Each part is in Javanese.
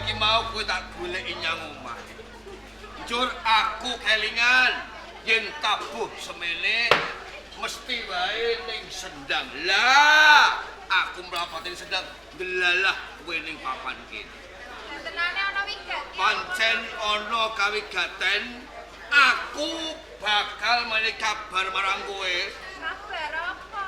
iki mau kowe tak goleki nyang omah. Njur aku kelingan yen tabuh semene mesti wae ning sendang. Lah, aku mrapati sendang delalah kowe ning papan kene. Tenane ana wigati. Pancen ana kawigaten, aku bakal menehi kabar marang kowe. Kabar apa?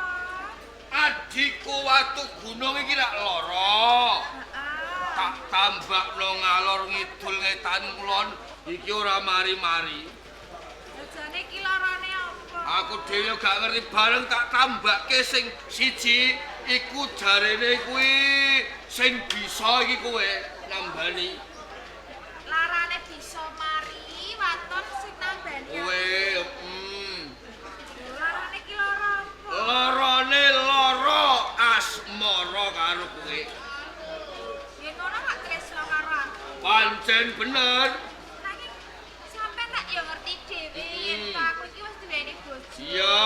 Adhiku Watu Gunung iki rak lara. Heeh. Tak tambakno ngalor ngidul ngetan kulon iki ora mari-mari. Jane iki larane apa? Aku dhewe gak ngerti bareng tak tambake sing siji iku jarene kuwi sing bisa iki kowe nambani. Larane bisa mari waton sing nambani. Kowe Larane iki lara apa? Larane lara asmara karo kowe. Yen ngono gak tresno karo aku. Pancen bener. Nanging sampean rak ya ngerti dhewe yen aku iki wis duweni bojo. Iya.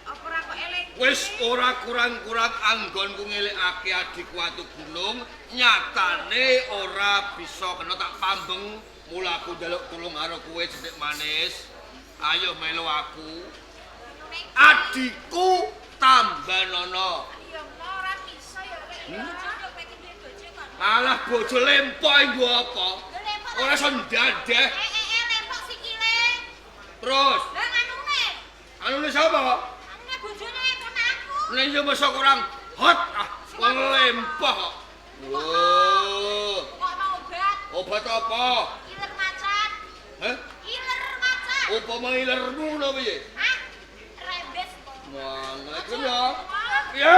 Apa ora kok eling? Wis ora kurang-kurang anggonku ngelekake adhiku Watu Gunung, nyatane ora bisa kena tak pambeng. Mula aku njaluk tulung karo kowe sithik manis. Ayo melu aku. Adhiku tambanono. Ya ora bisa ya rek. Alah bojo lempok nggo apa? Ora iso ndadeh. Lempok sikile. Terus, Lah anune. anune sapa? Anune bojone ponakanku. Nek yo mosok kurang hot ah, wong lempok kok. Oh, Kok mau obat? obat apa? Iler macan. Hah? Iler macan. Upama ilermu ngono piye? Hah? Rembes kok. Wah, ngelek ya. Ya.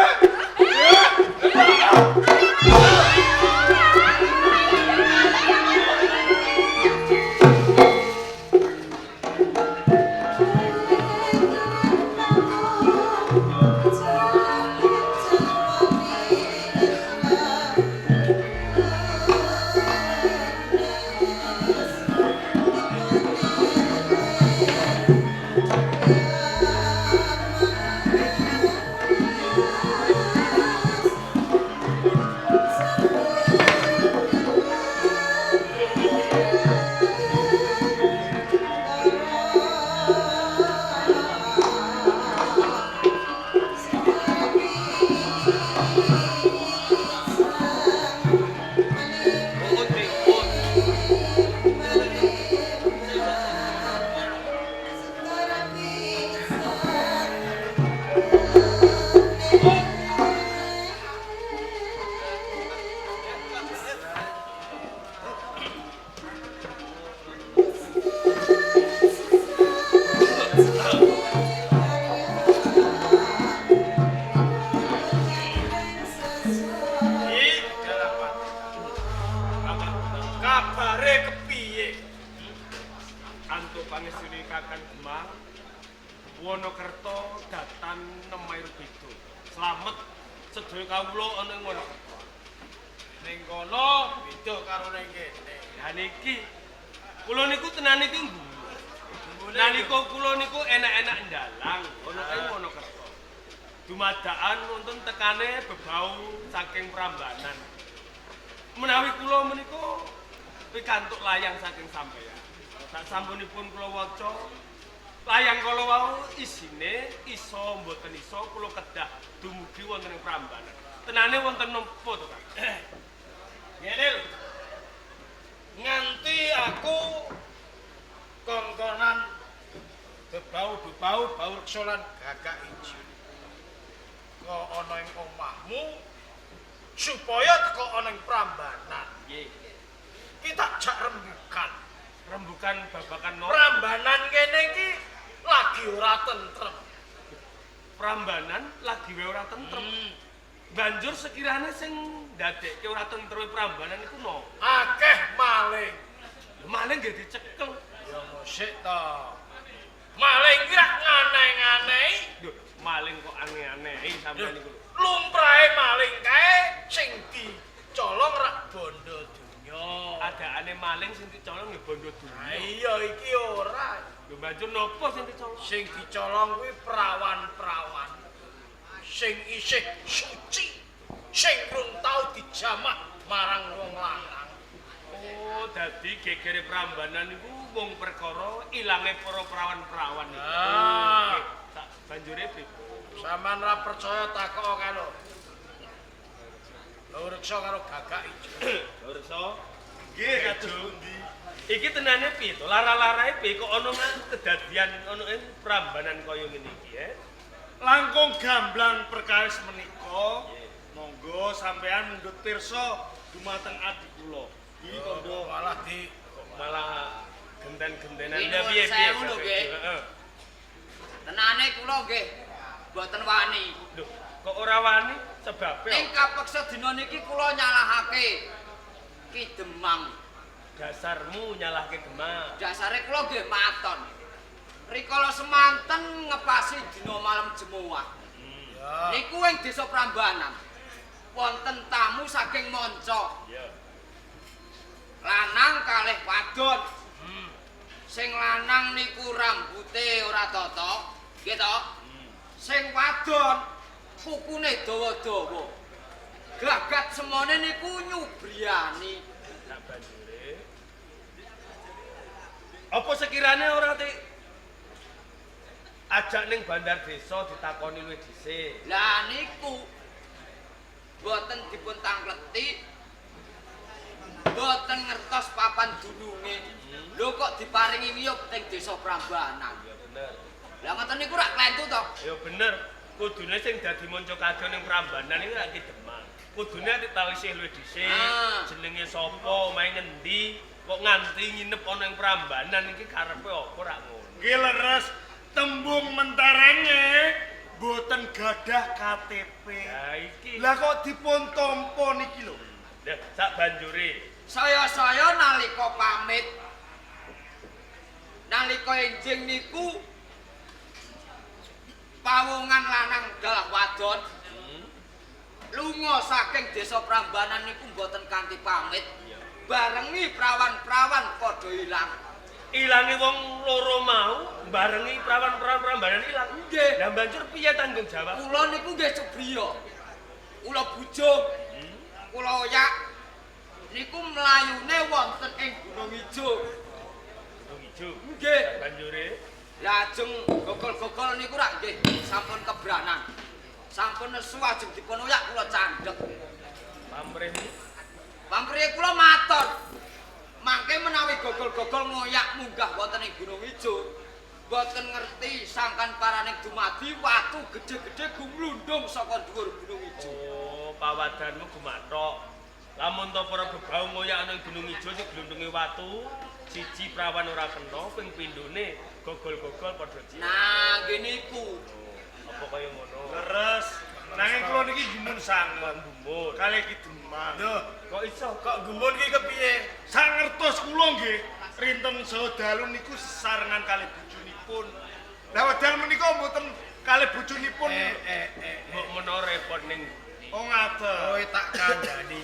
Kabare kepiye? Antuk pangestune Kakang Gemah, Wonokerto datan Nemair Beda. Slamet sedaya kawula ana ing Wonokerto. Ning kono beda karo ning kene. Lah niki kula niku tenan iki nggumu. Nalika kula niku enak-enak ndalang ana ing Wonokerto. Dumadakan wonten tekane bebau saking Prambanan. Menawi kula menika pikantuk layang saking sampeyan. Sak sampunipun kula waca layang kala wau isine iso mboten iso kula kedah dumugi wonten ing Prambanan. Tenane wonten napa to, Kang? Ngene lho. Nganti aku kongkonan bebau-bebau bau reksa lan gagak ijo. Kok ana ing omahmu supaya teko ana ing Prambanan. Nggih. Ki tak jak rembukan. Rembukan babakan napa? Prambanan kene iki lagi ora tentrem. Prambanan lagi wae ora tentrem. Banjur sekirane sing ndadekke ora tentreme Prambanan iku napa? Akeh maling. Lho maling nggih dicekel. Ya mosik to. Maling ki rak nganeh-nganehi. Lho, maling kok aneh-aneh sampeyan niku lho. Lumrahe maling kae sing dicolong rak bondo donya. Adaane maling sing dicolong nggih bondo Lah donya. iya iki ora. Lho banjur napa sing dicolong? Sing dicolong kuwi perawan-perawan sing isih suci, sing rung tau dijamah marang wong lanang. Oh, dadi gegere Prambanan niku mung perkara ilange para prawan-prawan niku. Ah. Nggih, sak banjure pripun? Sampeyan ra percaya takok kae lho. Bau reksa karo gagak ijo. Reksa. Nggih, kados pundi? Iki tenane piye to? Lara-larae piye kok ana kedadian ana ing Prambanan kaya ngene iki, eh? Langkung gamblang perkawis menika. Monggo sampean mundhut pirsa dumateng adik kula. Iki kandha malah di Malah genten-gentenan. Iki Lah nuwun piye piye? sewu lho, nggih. Heeh. Tenane kula nggih mboten wani. Lho, kok ora wani sebabe Ing kapeksa dina niki kula nyalahake Ki Demang. Dasarmu nyalahke Demang. Dasare kula nggih maton. Rikala semanten ngepasi dina malam Jemuah. Ya. Niku ing desa Prambanan. Wonten tamu saking manca. Iya. Lanang kalih wadon. Sing lanang niku rambute ora tata, nggih to? Sing wadon kukune dawa-dawa. Gagat semone niku nyubriyani. Sak banjure. Apa sekirane ora ti ajak ning bandar desa ditakoni luwih dhisik. Lah niku boten dipun tangkleti. Boten ngertos papan dununge. Lho kok diparingi ngiyup teng desa Prambanan. Ya bener. Lah ngoten niku rak klentu to? Ya bener. Kudune sing dadi manca kadya ning Prambanan iki rak Ki Demang. Kudune ditalisih luwih dhisik. Ah. Jenenge sapa, omahe ngendi, kok nganti nginep ana ing Prambanan iki karepe apa rak ngono. Nggih leres tembung menterenge mboten gadah KTP. Lah iki. Lah kok dipun tampa niki lho. Lah sak banjure Saya-saya nalika pamit nalika enjing niku pawongan lanang dalah wadon lunga saking desa Prambanan niku mboten kanthi pamit. Barengi prawan-prawan padha ilang. Ilange wong loro mau barengi prawan-prawan Prambanan ilang. Nggih. Lah banjur piye tanggung jawab? Kula niku nggih subriya. Kula bujung. Kula oyak. Niku mlayune wonten ing Gunung Ijo. Gunung Ijo. Nggih. Banjure Lajeng gogol-gogol niku rak nggih sampun kebranan. Sampun nesu ajeng dipun oyak kula candhek. Pamrih Pamrihe kula maton. Mangke menawi gogol-gogol ngoyak munggah wonten ing Gunung Ijo, mboten ngerti sangkan paraning dumadi watu gedhe-gedhe gumlundung saka dhuwur Gunung Ijo. Oh, pawadanmu gumathok. Lamun to para bebau ngoyak ana ing Gunung Ijo sing glundunge watu, siji prawan ora kena, ping pindhone gogol-gogol padha cilik. Nah, nggih niku. Apa kaya ngono? Leres. Nanging kula niki gumun sanget Gumun. kalih Ki Demang. Lho, Kok iso? kok gumun ki kepiye? Sangertos kula nggih, rinten saha dalu niku sesarengan kalih bojonipun. Lah wedal menika mboten kalih bojonipun. Mbok menawa repot ning ndi? Oh ngaten. Kowe tak kandhani.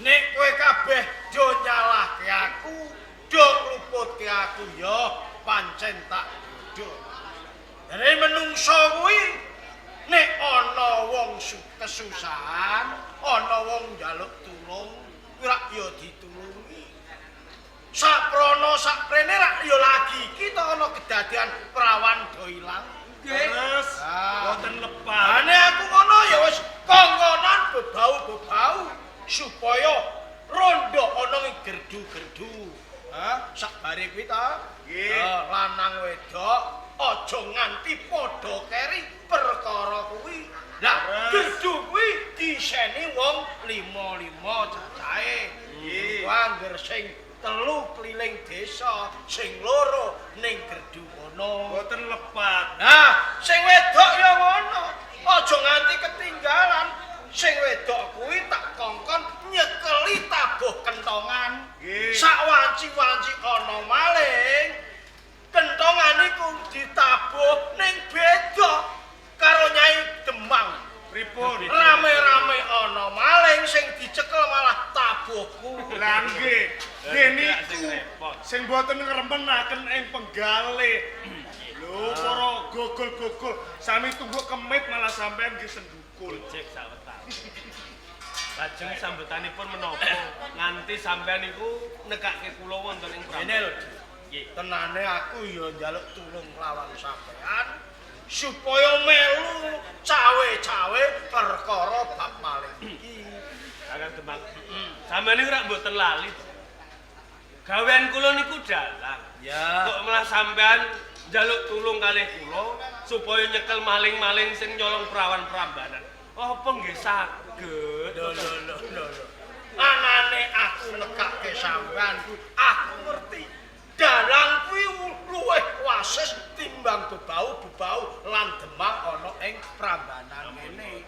Nek kowe kabeh do nyalahke aku, do ngluputke aku ya pancen tak bodho. Dene menungso kuwi nek ana wong kesusahan, ana wong njaluk tulung, kuwi rak ya ditulungi. Saprana saprene rak ya lagi iki to ana kedadian prawan do ilang. Nggih. Leres. Ah. Mboten lepas. Ane aku ngono ya wis kongkonan bebau-bebau supaya rondo ana ing gerdu-gerdu. Ha, sakbare kuwi ta? Nggih. Lanang wedok aja nganti padha keri perkara kuwi. Lah, gerdu kuwi diseni wong lima-lima cacahe. Nggih. Angger sing telu keliling desa, sing loro ning gerdu kono. Mboten lepat. Nah, sing wedok ya ngono. Aja nganti ketinggalan. Sing wedok kuwi tak kongkon nyekeli tabuh kentongan. Nggih. Sak wanci-wanci ana maling, kentongan iku ditabuh ning beda karo Nyai Demang. Pripun? Rame-rame ana maling sing dicekel malah tabuhku. Lah nggih. Nggih niku Sing repot. sing mboten ngremenaken ing penggalih. Lho para gogol-gogol sami tunggu kemit malah sampean nggih sendukul. Gojek sawetara. Lajeng sambetanipun menapa nganti sampean niku nekake kula wonten ing Prambanan. Ngene lho, Nggih. Tenane aku ya njaluk tulung lawan sampean supaya melu cawe-cawe perkara bab maling iki. Kakang Demang. Sampeyan niku rak mboten lali. Gawean kula niku dalang. Ya. Kok malah sampean njaluk tulung kalih kula supaya nyekel maling-maling sing nyolong perawan Prambanan. Apa nggih saged? Lho lho lho lho. Anane aku nekake sampean, aku ngerti dalang kuwi luwih wasis timbang bebau-bebau lan Demang ana ing Prambanan kene.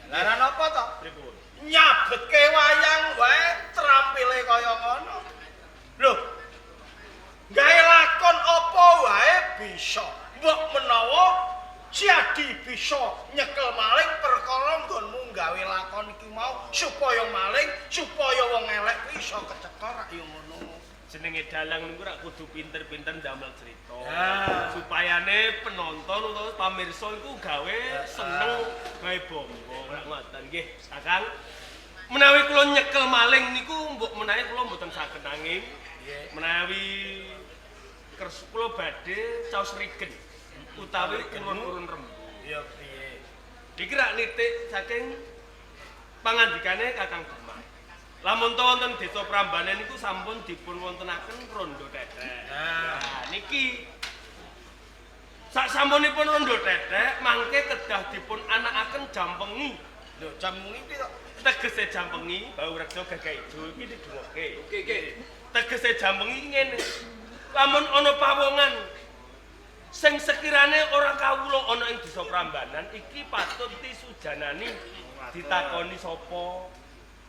Lah napa to? Pripun? Nyabetke wayang wae trampile kaya ngono. Lho. Gawe lakon apa wae bisa. Mbok menawa Siadi bisa nyekel maling perkara nggonmu gawe lakon iki mau supaya maling, supaya wong elek kuwi iso kecekel rak ya ngono. Jenenge dalang niku rak kudu pinter-pinter ndamel cerita. Ya. Supayane penonton utawa pamirsa iku gawe seneng, gawe bangga rak ngoten nggih. Kakang, menawi kula nyekel maling niku mbok menawi kula mboten saged nanging menawi kersa kula badhe caos rigen utawi urun-urun rembug. Ya piye? Iki rak nitik saking pangandikane Kakang Demang. Lamun to wonten desa Prambanan niku sampun dipun wontenaken rondo tetek. Nah. Niki sak sampunipun rondo tetek mangke kedah dipun anakaken jam wengi. Lho jam wengi piye to? Tegese jam wengi bau reksa gagah ijo iki didungokke. Oke, oke. Tegese jam wengi ngene. Lamun ana pawongan sing sekirane ora kawula ana ing desa Prambanan iki patut disujanani, ditakoni sapa,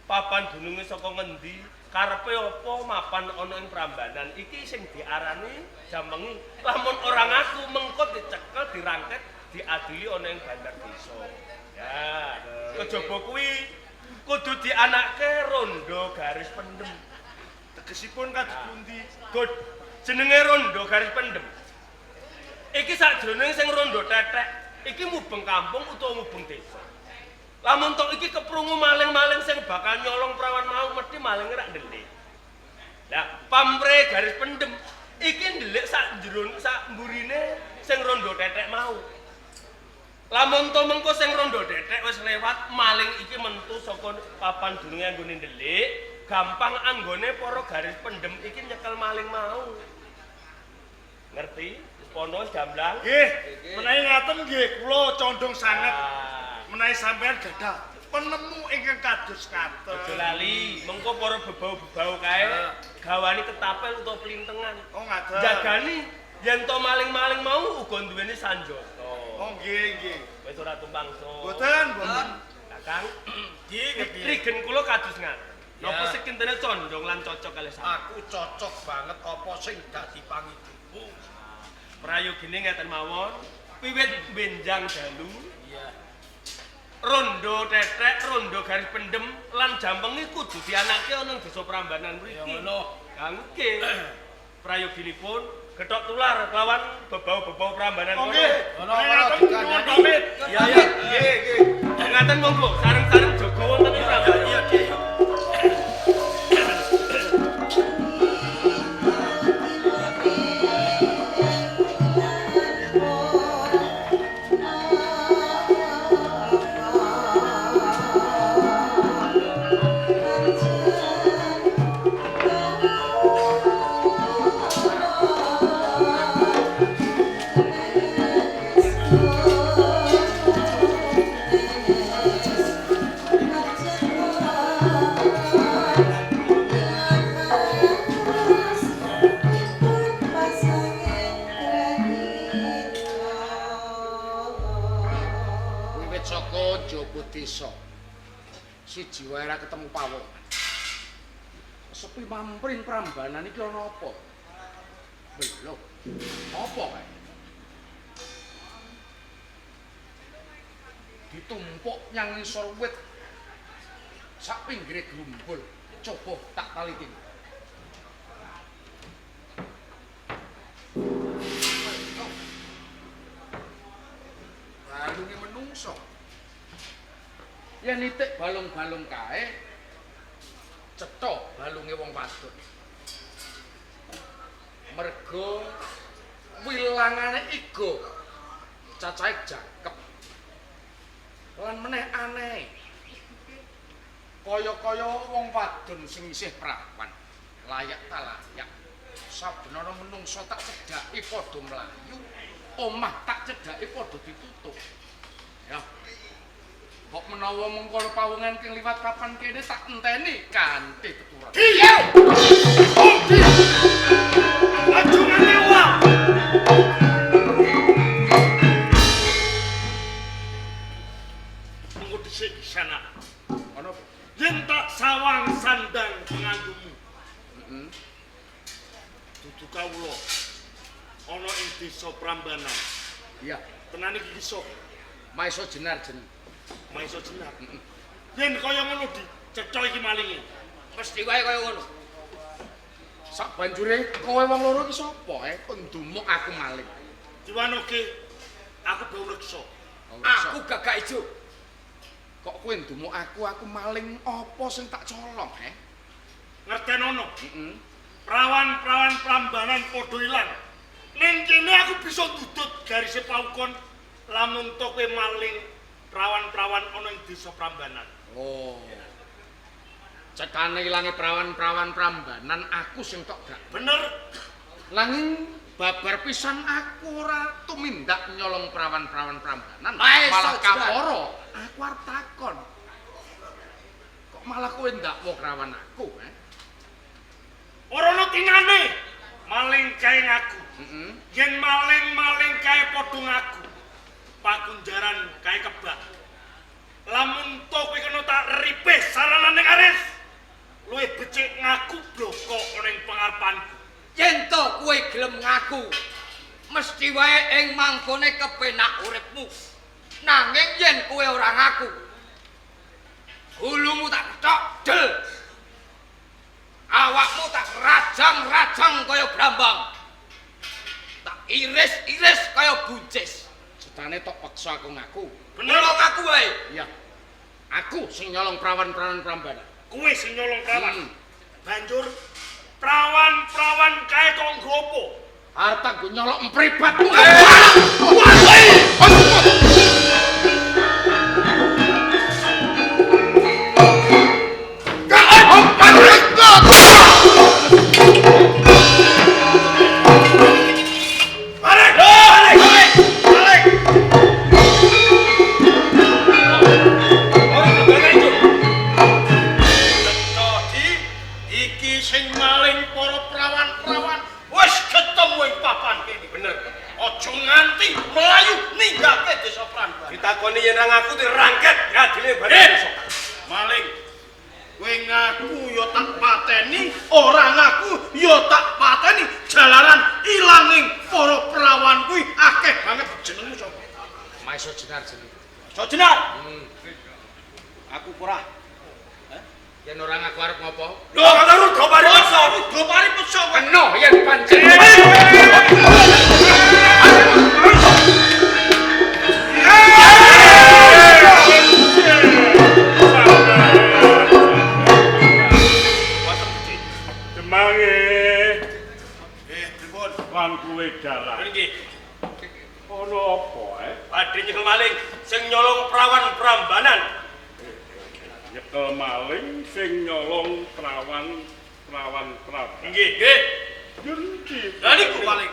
papan dununge saka ngendi, karepe apa mapan ana ing Prambanan iki sing diarani jam wengi. Lamun ora ngaku mengko dicekel, dirangket, diadili ana ing bandar desa. Ya, kejaba kuwi kudu dianake rondo garis pendem. Tegesipun kados pundi? God, jenenge rondo garis pendem. Iki sakjroning sing rondo tetek, iki mubeng kampung utawa mubeng desa. Lamun tok iki keprungu maling-maling sing bakal nyolong prawan mau mesti malinge rak ndelik. Lah, pamre garis pendem iki ndelik sak njero sak mburine sing rondo tetek mau. Lamun to mengko sing rondo tetek wis lewat, maling iki mentu saka papan dununge anggone ndelik, gampang anggone para garis pendem iki nyekel maling mau. Ngerti? Pono gamblang. Nggih, menawi ngaten nggih kula condong sanget menawi sampean gadah penemu ingkang kados ngaten. Aja lali, mengko para bebau-bebau kae gawani ketapel utawa plintengan. Oh ngaten. Jagani yen to maling-maling mau uga duweni sanjata. Oh nggih nggih. Wis ora tumpang so. Mboten, mboten. Kakang, Iki kepiye? rigen kula kados ngaten. Napa sekintene condong lan cocok kalih sampeyan? Aku cocok banget apa sing dadi pangidimu. Prayogine ngeten mawon, wiwit benjang dalu, Iya. rondo tetek, rondo garis pendem lan jam wengi kudu dianake ana ing desa Prambanan mriki. Ya ngono. Ha nggih. Prayoginipun gethok tular kelawan bebau-bebau Prambanan. Oh nggih. Ngono, Menawi ngono, ngaten nyuwun pamit. Iya iya. Nggih nggih. Ngaten monggo, sareng-sareng jaga wonten ing Prambanan. Iya iya. Wiwit saka njaba desa siji wae ora ketemu pawon. Sepi mampring Prambanan iki ana apa? Belum. Apa kae? Ditumpuk nyang ngisor wit sak pinggire grumbul. Coba tak taliti. Balunge menungso. Yen itik balung-balung kae cetha balunge wong wadon. Mergo wilangane iga cacahe jangkep. Lan meneh aneh. Kaya-kaya wong wadon sing isih prawan, layak ta layak. Saben ana menungsa tak cedhaki padha mlayu, omah tak cedhaki padha ditutup. Ya. Kok menawa mengkono pawongan king liwat papan kene tak enteni kanthi teturan. Iya. Aja ngene wae. Mengko dhisik sana. Ana yen tak sawang sandang penganggumu. Heeh. Dudu kawula ana ing desa Prambanan. Iya. Tenan iki iso. Maesa jenar jeneng. Maesa jenar. Heeh. Yen kaya ngono dicetha iki malinge. Mesti wae kaya ngono. Sak banjure kowe wong loro iki sapa kok ndumuk aku maling. Diwanoke aku bau reksa. Aku gagak ijo. Kok kowe ndumuk aku maling apa sing tak colong Ngertenono. Heeh. Prawan-prawan Prambanan padha ilang. Ning kene aku bisa ndudut garise pawukon lamun to kowe maling prawan-prawan ana ing desa Prambanan. Oh. Cetane ilange prawan-prawan Prambanan aku sing tok gak. Bener. Nanging babar pisan aku ora tumindak nyolong prawan-prawan Prambanan. Malah kaporo aku arep takon. Kok malah kowe ndakwa krawan aku, Ora ono tinane maling kae ngaku. Heeh. Yen maling-maling kae padha ngaku. Pakunjaran kae kebak. Lamun to kowe kena tak ripih saranane Aris. Luwih becik ngaku bloko ana ing pangarepanku. Yen to kowe gelem ngaku, mesti wae ing mangkone kepenak uripmu. Nanging yen kowe ora ngaku, gulumu tak kethok del. Awakmu tak rajang-rajang kaya brambang. Tak iris-iris kaya buncis. Cetane tok paksa aku ngaku. Bener kok ngaku wae. Iya. Aku sing nyolong prawan-prawan Prambanan. Kowe sing nyolong prawan. Banjur prawan-prawan kae kok nggo apa? Arep tak nggo nyolok mpripatmu. Ditakoni yen nang aku dirangket adile bareng desa. Maling. Kowe ngaku ya tak pateni, ora ngaku ya tak pateni. Jalaran ilanging para perawan kuwi akeh banget. Jenengmu sapa? Maesa Jenar jeneng. Maesa Jenar. Aku ora. Yen ora ngaku arep ngopo? Lho, karo dopari peksa. Dopari peksa. Kena yen pancen. Demange. Pripun? Lan kowe dalah. Nggih. Ana apa, Badhe nyekel maling sing nyolong prawan Prambanan. Nyekel maling sing nyolong prawan Prambanan. Nggih, nggih. Yun iki. Lah niku maling.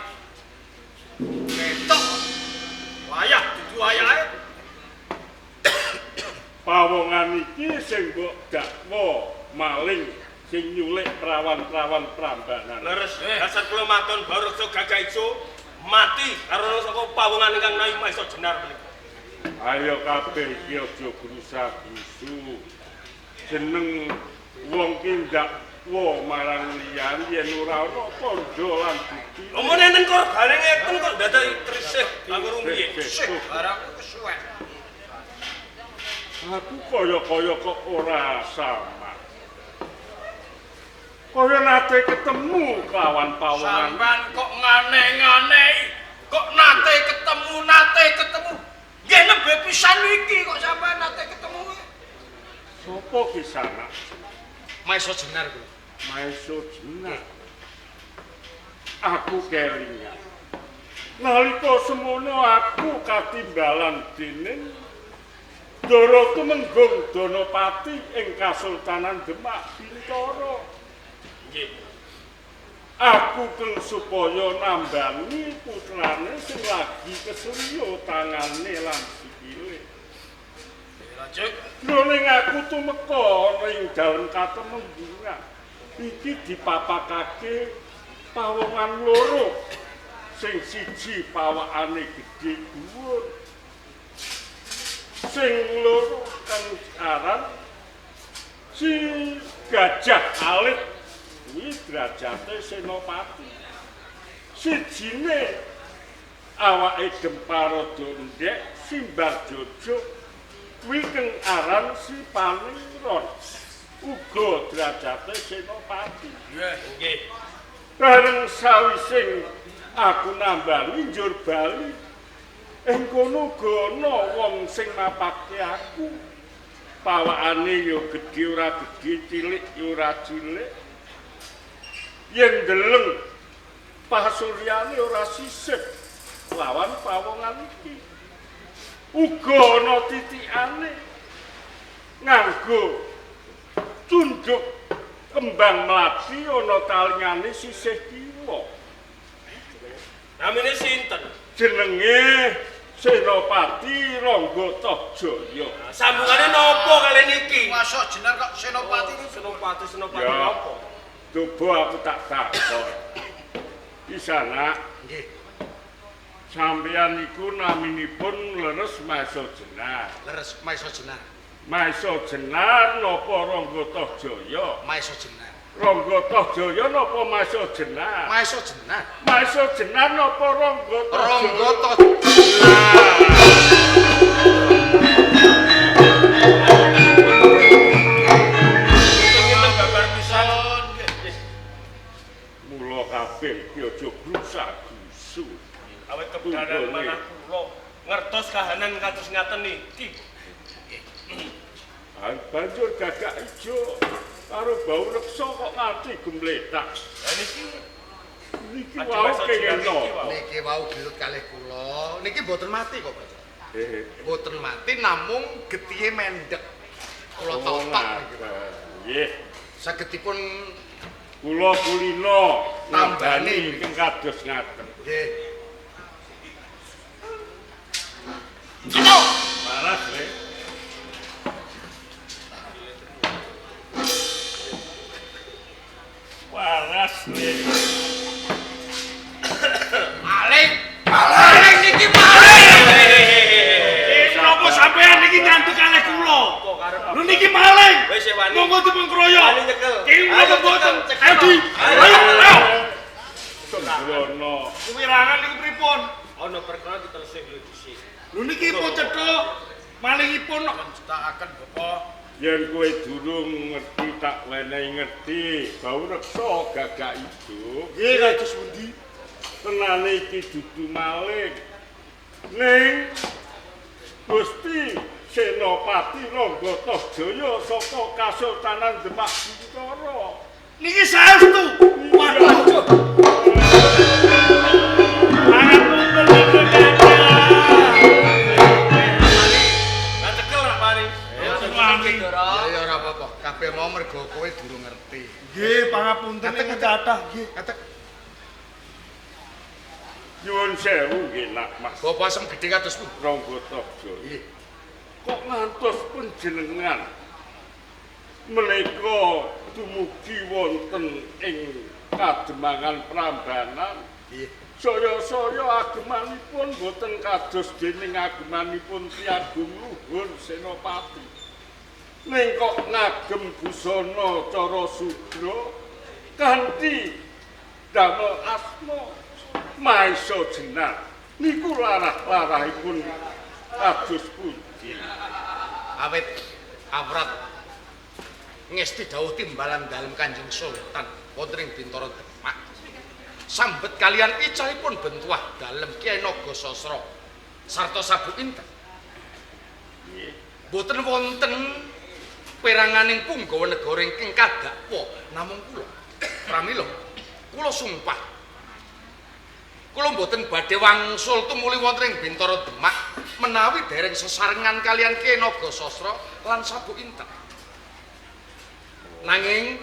Ketok. Wayah dudu wayahe. Pawongan iki sing mbok dakwa maling sing nyulik prawan-prawan Prambanan. Leres, dasar kula maton bareksa gagah ijo mati karena saka pawongan ingkang nayu Maesa Jenar menika. Ayo kabeh iki aja grusa-grusu. Jeneng wong ki ndakwa marang liyan yen ora ana tandha lan bukti. Lha enten korbane ngeten kok dadak trisih aku rumiyin. Barang kesuwen. Aku kaya-kaya kok ora sama. Kaya nate ketemu kawan pawongan. Sampean kok ngane-ngane, kok nate ketemu, nate ketemu. Nggih nembe pisan iki kok sampean nate ketemu. Sopo ki sana? Maesa Jenar kula. Maesa Jenar. Aku kelingan. Nalika semono aku katimbalan dening Ndara Tumenggung Danapati ing Kasultanan Demak Bintara. Nggih. Aku keng supaya nambani putrane sing lagi kesurya tangane lan sikile. Lanjut. Jroning aku tumeka ana ing dalem katemenggungan. Iki dipapakake pawongan loro. Sing siji pawakane gedhe dhuwur. Sing loro kang aran si Gajah Alit kuwi derajate senopati. Sijine awake gempar rada endhek simbar jojo kuwi kang aran si Paningron uga derajate senopati. Nggih. Bareng sawising aku nambani njur bali ing kono uga ana wong sing mapake aku. Pawakane ya gedhe ora gedhe, cilik ya ora cilik. Yen ndeleng pasuryane ora sisih lawan pawongan iki. Uga ana titikane nganggo cunduk kembang mlati ana talingane sisih kiwa. Namine sinten? Jenenge Senopati Rangga Tohjaya. Sambungane napa kalian iki? Masa Jenar kok Senopati iki? Senopati Senopati Ya. napa? Coba aku tak takon. Isana, Nggih. sampeyan iku naminipun leres Maesa Jenar. Leres Maesa Jenar. Maesa Jenar napa Rangga Tohjaya? Maesa Jenar. Rangga Tohjaya napa Maesa Jenar? Maesa Jenar. Maesa Jenar napa Rangga Tohjaya? Rangga Tohjaya. Kinten babar pisan. Mula kabeh iki aja grusa-grusu. Awit kebenaran manah kula ngertos kahanan kados ngaten niki. Banjur gagak ijo karo bau reksa kok nganti gemletak. Lah niki Niki Aja wau Maesa kenging Jenar niki napa? wau. Niki wau gelut kalih kula. Niki mboten mati kok, Pak. Eh, Mboten mati namung getihe mendhek. Kula oh, totok niki. Pak. Nggih. Sagedipun Kula kulino Nambani. nambani ingkang kados ngaten. nggih. Waras le. Waras le. Maling. Maling niki maling. Eh, Napa sampean niki nyantuk kalih kula? Apa karep Lho niki maling. Wis ya, wani. Monggo dipun kroyok. Wani nyekel. Kenging Ayo, napa mboten? cekel, Ayo di. Ayo. Ayo, ayo. Sembrono. Kuwirangan niku pripun? Ana perkara ditelesih lho dhisik. Lho niki pun cetha malingipun kok. Cetakaken Bapak. Yen kowe durung ngerti tak wenehi ngerti, bau reksa gagak ijo. Nggih kados pundi? Tenane iki dudu maling. Ning Gusti Senopati Rangga Tohjaya saka Kasultanan Demak Bintara. Niki saestu. Waduh. Pangapunten niku kakak. Lah cekel ora wani. Wani. Ya ya ora apa-apa. Kabeh mau mergo kowe durung ngerti. Nggih, pangapunten ingkang kathah nggih. Katek Nyuwun sewu nggih nak Mas Bapak asem gedhe kados pundi? Rangga Tohjaya. Nggih. Kok ngantos panjenengan menika dumugi wonten ing Kademangan Prambanan? Nggih. Saya-saya agemanipun boten kados dening agemanipun Ki Agung Luhur Senopati. Ning kok ngagem busana cara sudra kanthi damel asma Maesa Jenar. Niku larah-larahipun kados pundi? Awit awrat ngesti dawuh timbalan dalem Kanjeng Sultan wonten ing Bintara Demak. Sambet kalian icahipun bentuah dalem Kyai Naga Sasra sarta Sabu Inten. Nggih. Mboten wonten Peranganing punggawa negara ingkang kadakwa namung kula. Pramila kula sumpah kula mboten badhe wangsul tumuli wonten ing Bintara Demak menawi dereng sesarengan kalian Ki Naga Sastra lan Sabuk Inten. Nanging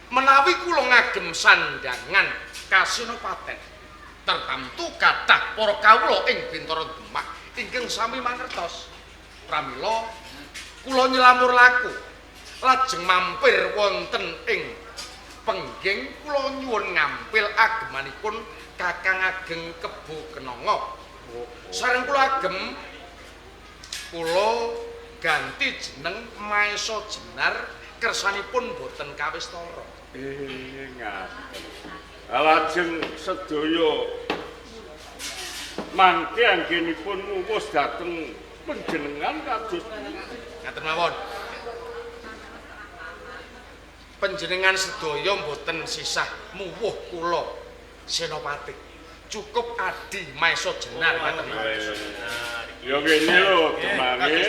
menawi kula ngagem sandangan Kasinopaten tertamtu kathah para kawula ing Bintara Demak ingkang sami mangertos. Pramila kula nyelamur laku lajeng mampir wonten ing pengging kula nyuwun ngampil agemanipun Kakang Ageng Kebo Kenanga. Sareng kula agem kula ganti jeneng Maesa Jenar kersanipun boten kawistara. Ngaten. Lajeng sedaya mangke anggenipun muwus dhateng panjenengan kados ngaten mawon. Panjenengan sedaya mboten sisah muwuh kula Senopati. Cukup Adi Maesa Jenar ngaten mawon. Ya ngene lho Demange.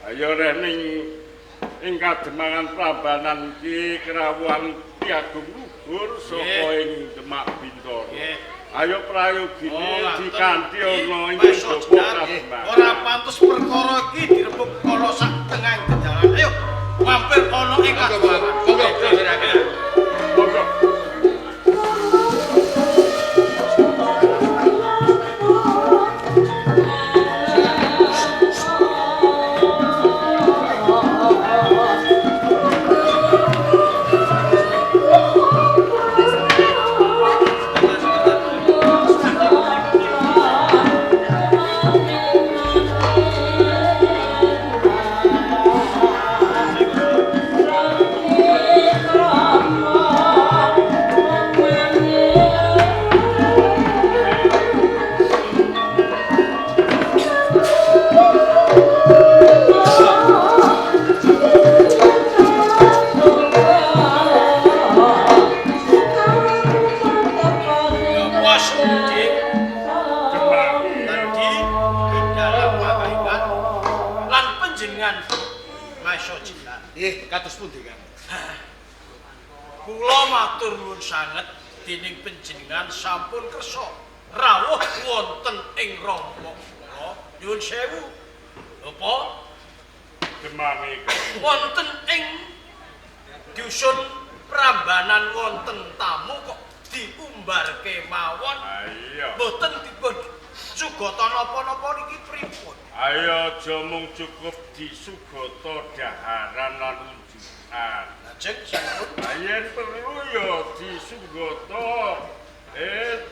Ayo reh ning ing kademangan Prambanan iki kerawuhan Ki Agung Luhur saka ing Demak Bintara. Ayo prayogine dikanthi ana ing pendopo Kademangan. Ora pantes perkara iki direbug ana sak tengahing dalan. Ayo mampir ana ing kademangan. Monggo kula. Monggo. Kados pundi, Kang? Kula matur nuwun sanget dening panjenengan sampun kersa rawuh wonten ing rompok kula. Nyuwun sewu. Napa? Demange wonten ing dusun Prambanan wonten tamu kok diumbarke mawon. Iya. Mboten dipun sugata napa-napa niki pripun? Ayo aja mung cukup disugata daharan lan unjukan. Lajeng sampun yen perlu ya disugata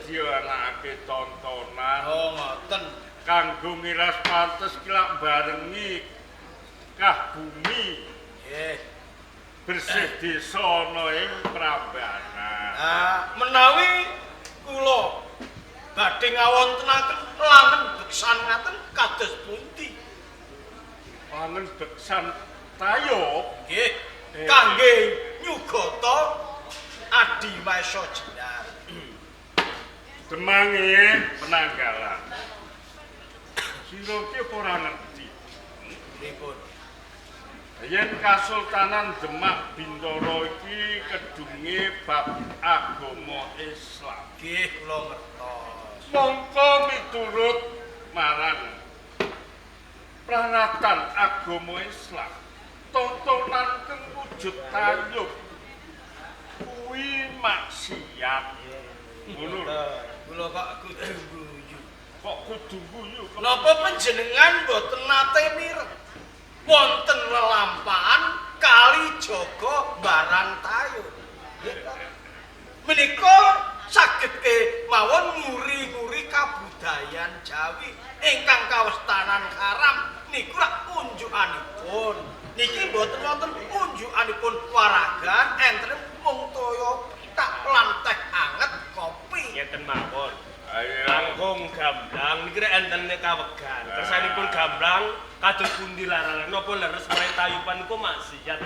dianakake tontonan. Oh ngoten. Kanggo ngiras pantes kelak barengi kah bumi. Nggih. Bersih desa ana ing Prambanan. Ah, menawi kula badhe ngawontenaken langen beksan ngaten kados pundi? Langen beksan tayub? Nggih. Kangge nyugata Adi Maesa Jenar. Demange penanggalan. Sira ki apa ora ngerti? Pripun? Yen Kasultanan Demak Bintara iki kedunge bab agama Islam. Nggih, kula ngertos. Mongko miturut marang pranatan agama Islam, tontonan kang wujud tayub kuwi maksiat. Ngono lho. Kula kok kudu guyu. Kok kudu guyu? Napa panjenengan mboten nate mireng wonten lelampahan Kali Jaga barang tayub? Menika saged kemawon nguri-nguri kabudayan Jawi ingkang kawestanan haram niku rak unjukanipun. Niki mboten wonten unjukanipun waragan enten mung toya pithak lan teh anget kopi. Ngeten mawon. Ayo. Langkung gamblang niki rek enten kawegan. Kersanipun gamblang kados pundi larangan napa leres menawi tayuban niku maksiat.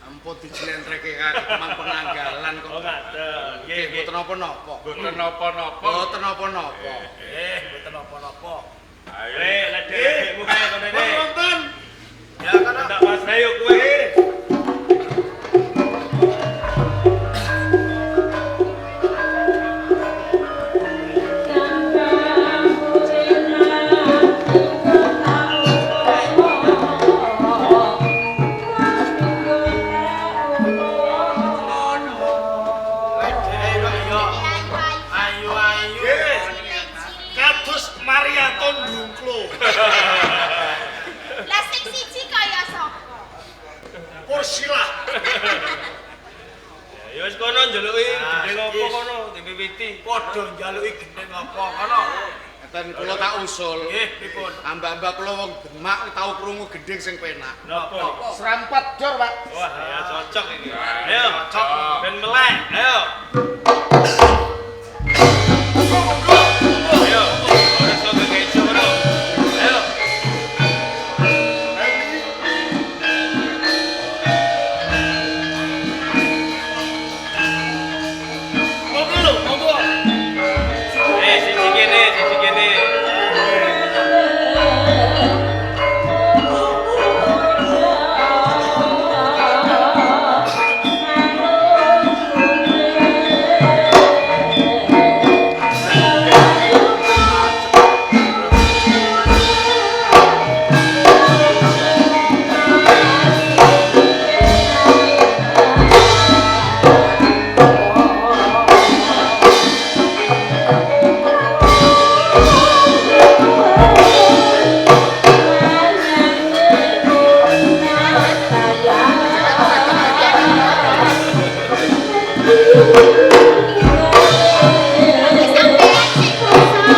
Ampun dijlentreke kang penanggalan kok. Oh ngaten. Nggih, mboten napa-napa. Mboten napa-napa. Mboten napa-napa. Mboten napa-napa. Ayo. Rek, ledek-ledekmu kae konene. Wonten. Ya kana. Tak Mas Ayo kowe. Kesilah. Ya wis kono njaluki Ah, gendeng apa wis. kono diwiwiti. Padha njaluki gendeng apa kono. Ngeten kula tak usul. Nggih, pripun? Ambak-ambak kula wong Demak tau krungu gending sing penak. Napa? Serampat dor, Pak. Wah, ya cocok iki. Ayo, cocok. Ben melek. Ayo. Ayo, ora iso kekejo, Bro. Ayo. Monggo lho, monggo. Eh, siji kene, siji kene. Sampeyan sing basa.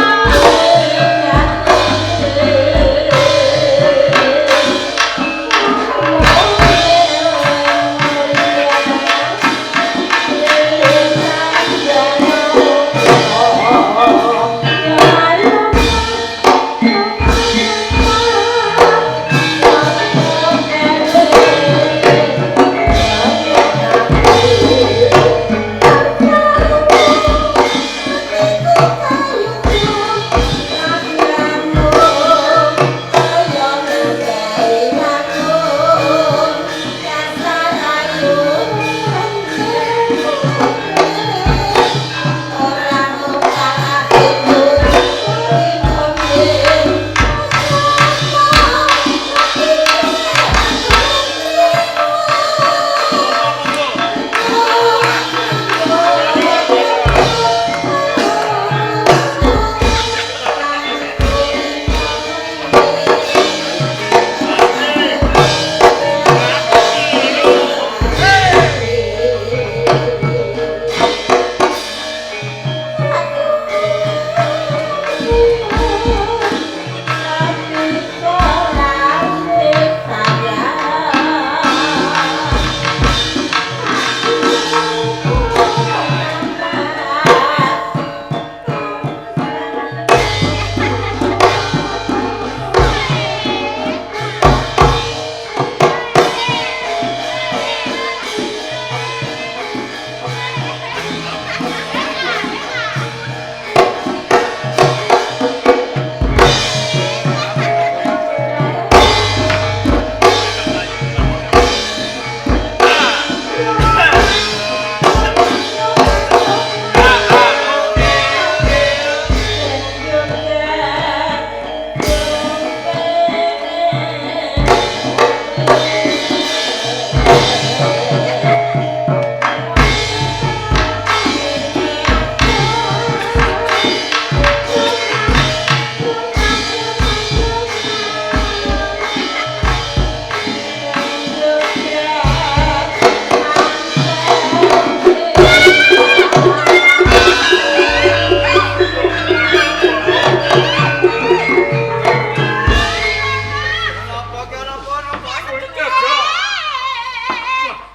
Napa ki ana apa napa?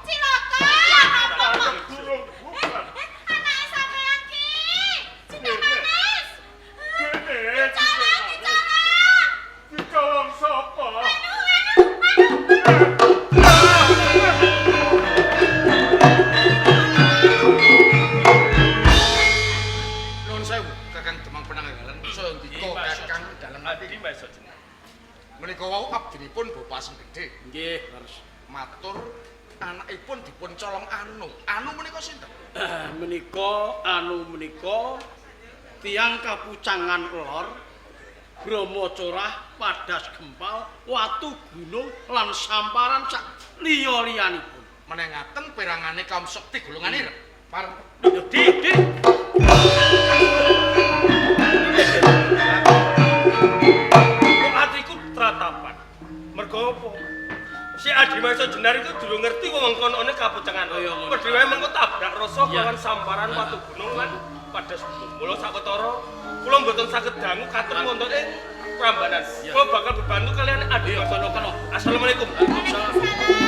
Cilaka, apa kok? Anake sampeyan ki, cinta manis. Dicolong, dicolong. Dicolong sapa? Aduh, aduh, aduh. Nuwun sewu, Kakang Demang Penanggalan saya ndika Kakang dalem Adi Mbak jeneng. Menika wau abdinipun Bapak Sing Gedhe Nggih, leres. matur anakipun dipun colong Anu. Anu menika sinten? Menika anu menika tiyang kapucangan lor Bromo Corah, Padas Gempal, Watu Gunung lan samparan sak liya-liyanipun. Menengaten perangane kaum sekti golongan ireng. Pareng. Di, di. Kok atiku tratapan. Mergo apa? Si Adi Maesa Jenar iku durung ngerti wewengkon one kapucengan. Oh, iya, ngono. Padha wae mengko tabrak rasa Iya. kelawan samparan watu gunung lan padas gunung. Mula sawetara kula mboten saged dangu katur wonten ing Prambanan. Iya. Kula bakal bebantu kalian Adi Iya, Maesa. kono-kono. Assalamualaikum. Waalaikumsalam.